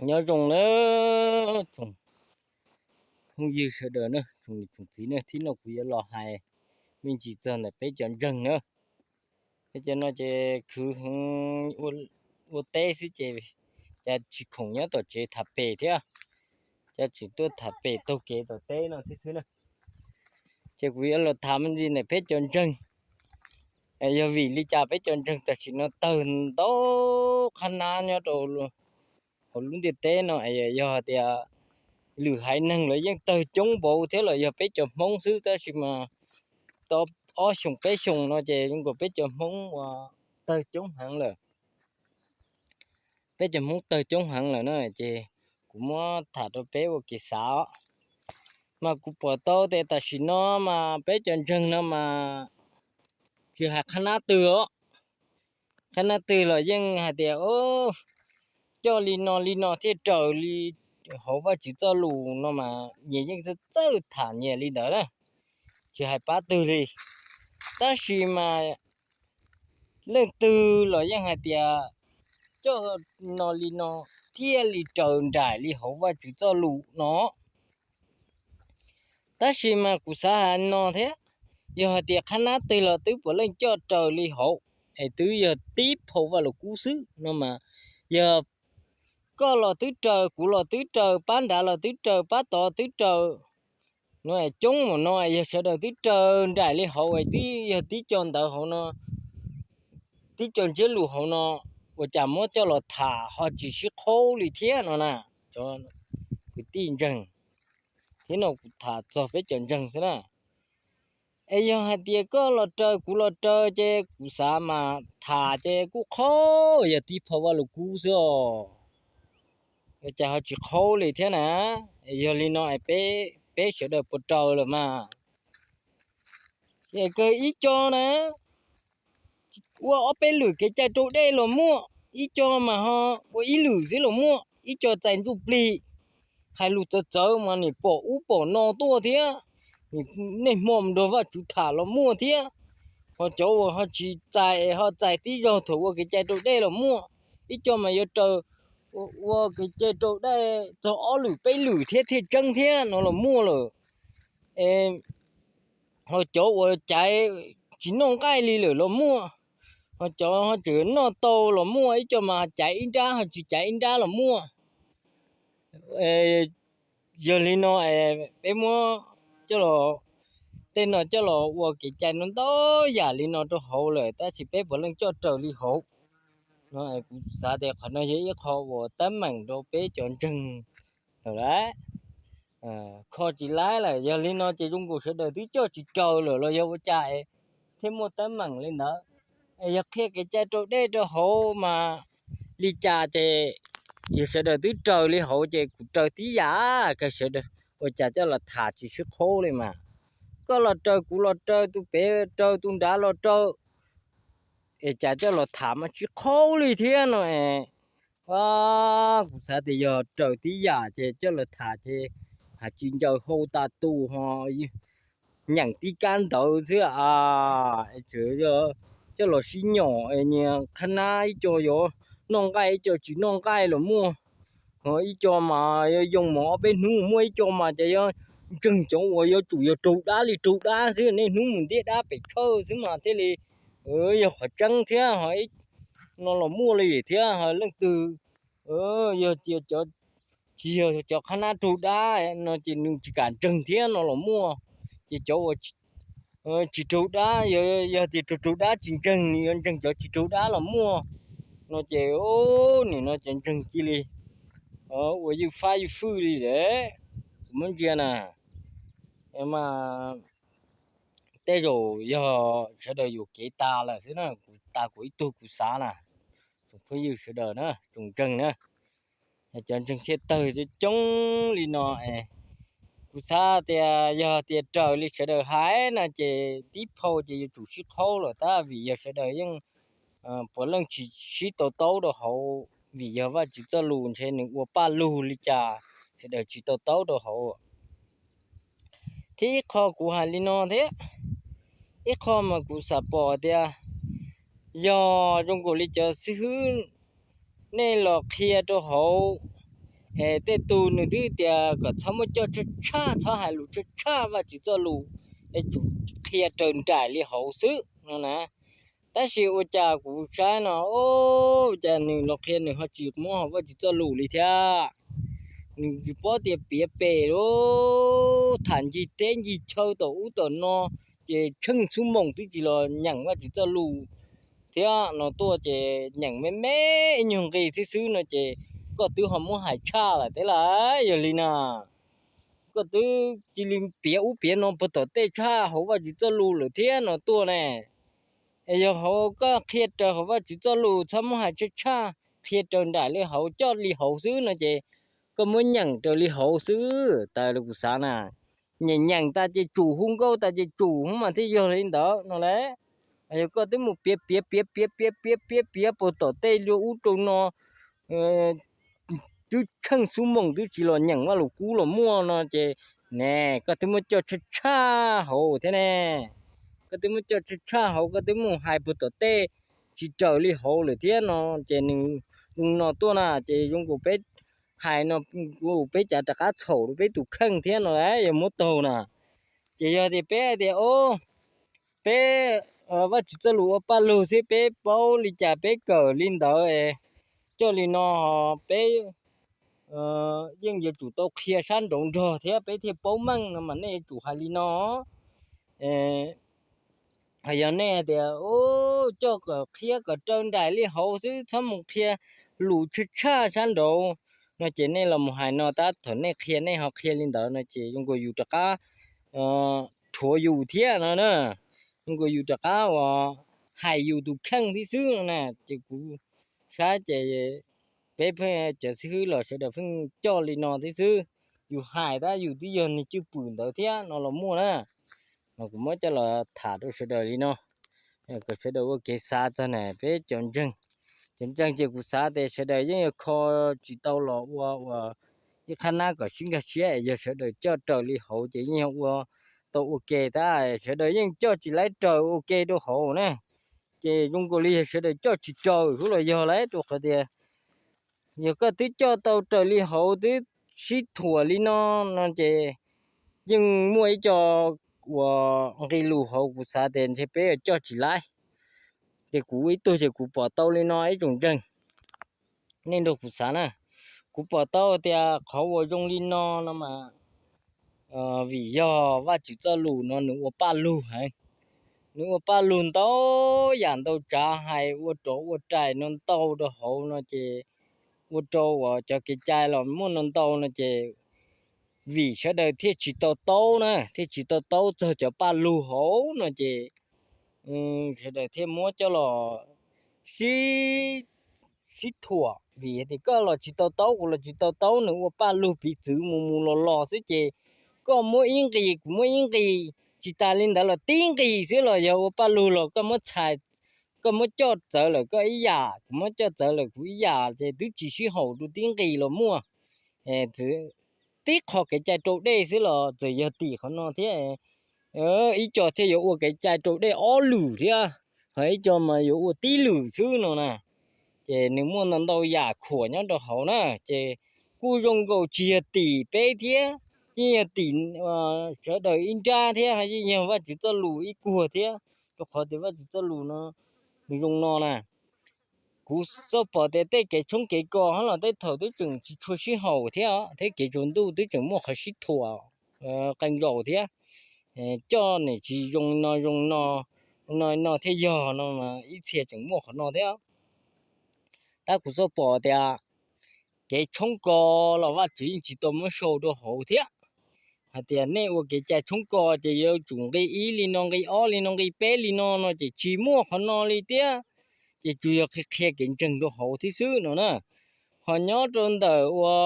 Nyob zoo na tsoom phooj ywg sawv daws na, tsoom niam tsoom txiv na, thib no kuv yuav los hais me ntsis txog ntawm peb cov ntseeg na. Peb cov no ces khwv heev, ua teb xwb ces cas tsis khoom nyob tom tsev tham pem thiab, cas tseem tuaj tham pem taug kev tom teb no thiab xwb na. Ces kuv yuav los tham me ntsis ntawm peb cov ntseeg. Yog vim li cas peb cov ntseeg tam sim no tawg ntau qhab nab nyob rau hauv lub ntiaj teb no, yog tias lwm haiv neeg lawv yeej tawg coob npaum thiab los yog peb cov Hmoob xwb, tab sis mas tau ob xyoos peb xyoos no ces zoo nkaus peb cov Hmoob uas tawg coob heev lawm. Peb cov Hmoob tawg coob heev lawm na, ces kuv muab tham rau peb ua kev xav os. Mas kuv pom tau tias tam sim no mas peb cov ntseeg no mas tsis hais qhab nab twg os, qhab nab twg los yeej hais tias coj li no li no thiaj raws li hauv Vajtswv txoj lus no mas nyias yeej txawj txawj tham nyias li ntawd na, tsis hais pab twg li. Tab sis mas leej twg los yeej hais tias coj no li no thiaj li raws nraim li hauv Vajtswv txoj lus no. Tab sis mas kuv xav hais no thiab, yog hais tias qhab nab twg los twb puav leej coj raws li hauv, es twb yog tib phau Vajluskub xwb no mas, yog koj los twb raws, kuv los twb raws, pab nrad los twb raws, pab tod twb raws, no coob mus no yog sawv daws twb raws nraim li hauv es twb yog tib co ntawv hauv no, tib co ntsiab lus hauv no, ua cas muab coj los tham ho tsis sib qhaub li thiab no na, cov kwv tij ntseeg. Thiab no kuv tham txog peb cov ntseeg xwb na. Es yog hais tias koj los raws kuv los raws ces kuv xav mas tham ces kuj qhaub, yog tib phau Vajluskub xwb os. Ua cas ho tsis qhaub li thiab na? Yog li no es peb sawv daws puas raws lawm mas? Es kawg ib co na, ua ob peb lwm kev cai raus dej los muaj, ib co mas ho ua ib lwm xwb los muaj, ib co txais ntxuj plig, hais lus txawv txawv mas nim pom ub pom no tuaj thiab, niaj hmo nrog Vajtswv tham los muaj thiab. Ho cov uas ho tsis txais, ho txais tib zaug thaum ua kev cai raus dej los muaj, ib co mas yuav raws ua kev cai raus dej txog ob lwm peb lwm thiab thiaj tseeb thiab no los muaj lawm. Ho cov uas caiv tsis noj nqaij li lawm los muaj, ho cov ho tseem noj tau los muaj, ib co mas caiv ib nrab ho tsis caiv ib nrab los muaj. Yog li no es peb muab coj los, tej no coj los ua kev cai no ntau yam li no rau hauv lawm tab sis peb puav leej coj raws li hauv. No kuv xav tias qhov no yog ib qho uas teeb meem rau peb cov ntseeg lawm lauj. Kho tsis laib lawm, yog li no ces zoo nkaus sawv daws twb coj tsis raws lawm los yog ua cas es thiaj muaj teeb meem li ntawd. Es yog qhia kev cai raus dej rau hauv mas li cas ces yog sawv daws twb raws li hauv ces kuv raws tib yam, kawg sawv daws ua cas coj los tham tsis sib qhaub li mas. Koj los raws kuv los raws, tus pem raws tus nrad los raws, es cas coj los tham mas tsis qhaub li thiab no es. Kuv xav tias yog raws tib yam ces coj los tham ces hais tsis ncaws hau tas tus ho nyeem tib kab ntawv xwb a. Tseem coj los sib nyom, nyias qhab nab ib co yuav noj nqaij ib co tsis noj nqaij los muaj. Ho ib co mas yuav yoo mus ob peb hnub, muaj ib co mas ces yuav ntseeg cov uas yuav tsum yog raug dab li raug dab xwb, niaj hnub mus ntiab dab pem tshawj xwb mas thiaj li yog qhov tseeb thiab ho no los muaj li thiab. Ho leej twg yog tias tsis yog cov qhab nab raug dab no ces nws tsis kam ntseeg thiab no los muaj. Ces cov uas tsis raug dab, yog tias raug raug dab tsis ntseeg, nws yuav ntseeg cov tsis raug dab los muaj no ces nim no ces ntseeg cia li ua ywj fab ywj fwj li lawm. Kuv muab ntsia na, mas tej zaum yog sawv daws yuam kev tas lawm xwb na, kuv tas kuv ib tug kuv xav na, tsoom phooj ywg sawv daws na, tsoom ntseeg na, cov ntseeg thiaj tawg coob coob li no es. Kuv xav tias yog tias raws li sawv daws hais no ces tib phau ces yuav tsum sib qhaub lawm tab vim yog sawv daws yeej puav leej tsis sib to taub rau hauv, vim yog Vajtswv txoj lus ntshe nws ua paj lug li cas sawv daws tsis to taub rau hauv. Thiab ib qho kuv hais li no thiab, ib qho mas kuv xav pom tias yog zoo nkaus li cov xib hwb nej los qhia rau hauv Es tej tug nws twb tias kom txhob muab coj tshaj tshaj, txhob hais lus tshaj tshaj Vajtswv txoj lus, es tsum qhia raws nraim li hauv xwb no na. Tab sis ua cas kuv saib no, ua cas nws los qhia nws ho tsis muab hauv Vajtswv txoj lus li thiab. Nws tsis paub tias piav pem lub tham ncig teb ncig chaw tom ub tom no, ces tsheej xuv moos twb tsis los nyeem Vajtswv txoj lus thiab no tuaj, ces nyeem me me ib nyuag nqi thiab xwb no ces koj twb ho muab hais tshaj lawm thiab lauj. Yog li na, koj twb cia li piav ub piav no puag tom tej tshaj hauv Vajtswv txoj lus lawm thiab no tuaj ne. Es yog hauv koj qhia raws hauv Vajtswv txoj lus, txhob muab hais tshaj tshaj, qhia raws nraim li hauv, coj li hauv xwb no ces koj muab nyeem raws li hauv xwb tas li kuv xav na. Nyeem nyeem tas ces tsum, hu nkauj tas ces tsum hu mas thiaj yog li ntawd no las. Yog koj twb mus piav piav piav piav piav piav piav piav puag tom tej rau ub rau no, twb tsheej xuv moos twb tsis los nyeem Vajluskub los muaj no ces, ne, koj twb muab coj tshaj tshaj hauv thiab ne. Koj twb muab coj tshaj tshaj hauv, koj twb mus hais puag tom tej tsis raws li hauv lawm thiab no ces nws zoo no tuaj na ces zoo nkaus peb hais no, peb cav rov qab txhaum rau peb tus kheej thiab no las, yog muab taug na. Ces yog tias peb hais tias, o, peb Vajtswv txoj lus ua paj lug xwb, peb paub li cas peb kawm li ntawd, coj li no, peb yeej yuav tsum tau qhia sab nraud nrog thiab peb thiaj paub meej no mas nej yuav tsum hais li no. Yog nej tias, u, coj kom qhia kom raws nraim li hauv xwb, txhob mus qhia lus tshaj tshaj sab nraud no ces nej los mus hais no tab thaum nej qhia nej ho qhia li ntawd no ces zoo nkaus yus rov qab rhuav yus thiab no na. Zoo nkaus yus rov qab uas hais yus tus kheej thiab xwb no na. Ces kuv saib ces peb pheej cov xib hwb los sawv daws pheej coj li no thiab xwb. Yus hais tab yus twb yog niag cwj pwm ntawd thiab no los muaj na. Mas kuv muab coj los tham rau sawv daws li no, kom sawv daws ua kev xav txog na peb cov ntseeg. Cov ntseeg ces kuv xav tias sawv daws yeej yuav kho tsis tau los ua ua ib qhab nab kom sib nkag siab, yog sawv daws coj raws li hauv ces yeej yuav ua tau ua ke tab, sawv daws yeej coj tsis laib raws ua ke rau hauv na. Ces zoo nkaus li yog sawv daws coj tsis raws xwb los yog lauj, rau qhov tias yog koj twb coj tau raws li hauv twb sib thuam li no no ces yeej muaj ib co uas nqi lus hauv kuv xav tias ntshe peb yuav coj tsis laib. Ces kuv ua ib tug ces kuv pom tau li no ib tsoom ntseeg, nej nrog kuv xav na. Kuv pom tau tias qhov uas zoo li no no mas vim yog Vajtswv txoj lus no nws ua paj lug heev. Nws ua paj lug ntau yam ntau tsav, hais ua rov ua rais no ntau rau hauv no ces ua rau uas cov kev cai los muaj no ntau no ces vim sawv daws thiaj tsis to taub na, thiaj tsis to taub txog cov paj lug hauv no ces sawv daws thiaj muab coj los sib sib thuam. Vim tias koj los tsis to taub, kuv los tsis to taub, nws ua paj lug piv txwv mus mus los los xwb ces koj muab ib nqis kuv muab ib nqis, tsis tas li ntawd los tib nqis xwb los yog ua paj lug los koj muab txhais, koj muab coj txawv lawm koj ib yam, kuv muab coj txawv lawm kuv ib yam ces twb tsis sib haum rau tib nqis los muaj. Tib qho kev cai rau dej xwb los txawm yog tim qhov no thiab, ib co thiaj yuav ua kev cai rau dej ob lwm thiab, ho ib co mas yuav ua tib lwm xwb no na. Ces nws muaj ntau ntau yam khuam nyob rau hauv na, ces kuj zoo nkaus tsis yog tim peb thiab, yeej yog tim sawv daws ib nrab thiab, yeej yog Vajtswv txoj lus ib kuag thiab, rau qhov tias Vajtswv txoj lus no nws zoo no na. Kuv txoj pom tias tej kev tshoob kev kos hab los tej thaum twb tseem tsis tshua sib haum thiab, thiab kev tsaus ntuj twb tseem muaj qhov sib thuam qee zaus thiab, coj niam tsis zoo no zoo no, no no thiaj yog no, ib txhia tseem muaj qhov no thiab. Tab kuv txoj pom tias kev tshoob kos los Vajtswv yeej tsis tau muab sau rau hauv thiab, hais tias nej ua kev cai tshoob kos ces yuav tsum nqi ib li no, nqi ob li no, nqi peb li no no ces tsis muaj qhov no li thiab, ces tsuas yog qhia qhia kev ntseeg rau hauv thiab xwb no na. Ho nyob rau ntawm ua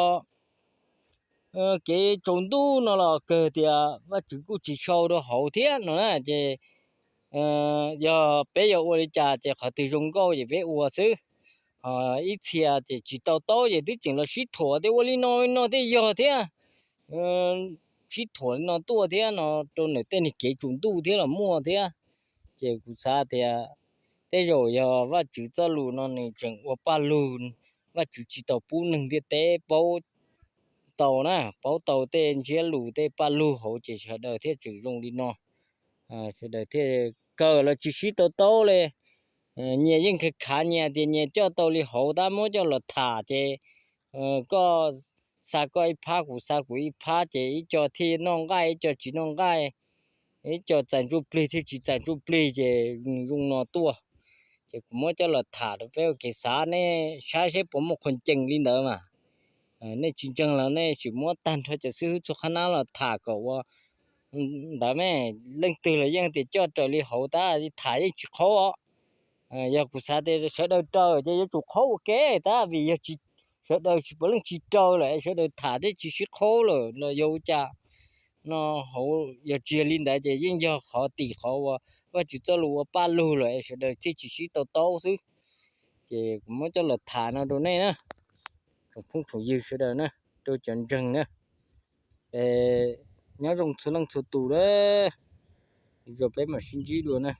kev tsaus ntuj no los kawg tias Vajtswv kuj tsis sau rau hauv thiab no na, ces yog peb yuav ua li cas ces qhov twg zoo nkauj ces peb ua xwb. Ho ib txhia ces tsis tau taub ces twb tseem los sib thuam tias ua li no li no thiaj yog thiab, sib thuam li no tuaj thiab no rau ntawm tej niag kev tsaus ntuj thiab los muaj thiab. Ces kuv xav tias tej zaum yog Vajtswv txoj lus no nws tseem ua paj lug, Vajtswv tsis tau pub neeg ntiaj teb paub tau na, paub tau tej ntsiab lus tej paj lug hauv ces sawv daws thiaj tseem zoo li no. Sawv daws thiaj kawm los tsis sib tau taub li. Nyias yeej khav khav nyias tias nyias coj tau li hauv tab muab coj los tham ces koj xa koj ib phab kuv xa kuv ib phab ces ib co thiaj noj nqaij ib co tsis noj nqaij, ib co txais ntsuj plig thiaj tsis txais ntsuj plig ces zoo no tuaj. Ces kuv muab coj los tham rau peb ua kev xav, nej saib seb puas muaj qhov cees li ntawd mas. Nej tsis ntseeg los nej sim muab tag nrho cov xib hwb txhua qhab nab los tham kom ua ntawd me. Leej twg los yeej tias coj raws li hauv tab tham yeej tsis qhaub os. Yog kuv xav tias sawv daws raws ces yuav tsum qhaub ua ke tab vim yog sawv daws tsis puav leej tsis raws lawm sawv daws tham thiaj tsis sib qhaub lawm los yog ua cas no hauv. Yog tsis yog li ntawd ces yeej yog qhov tim qhov uas Vajtswv txoj lus ua paj lug lawm es sawv daws thiaj tsis sib tau taub xwb. Ces kuv muab coj los tham no rau nej na, tsoom phooj tsoom ywg sawv daws na, rau cov ntseeg na. Es nyob zoo txhua leej txhua tus na, zoo peb mam sib ntsib dua na.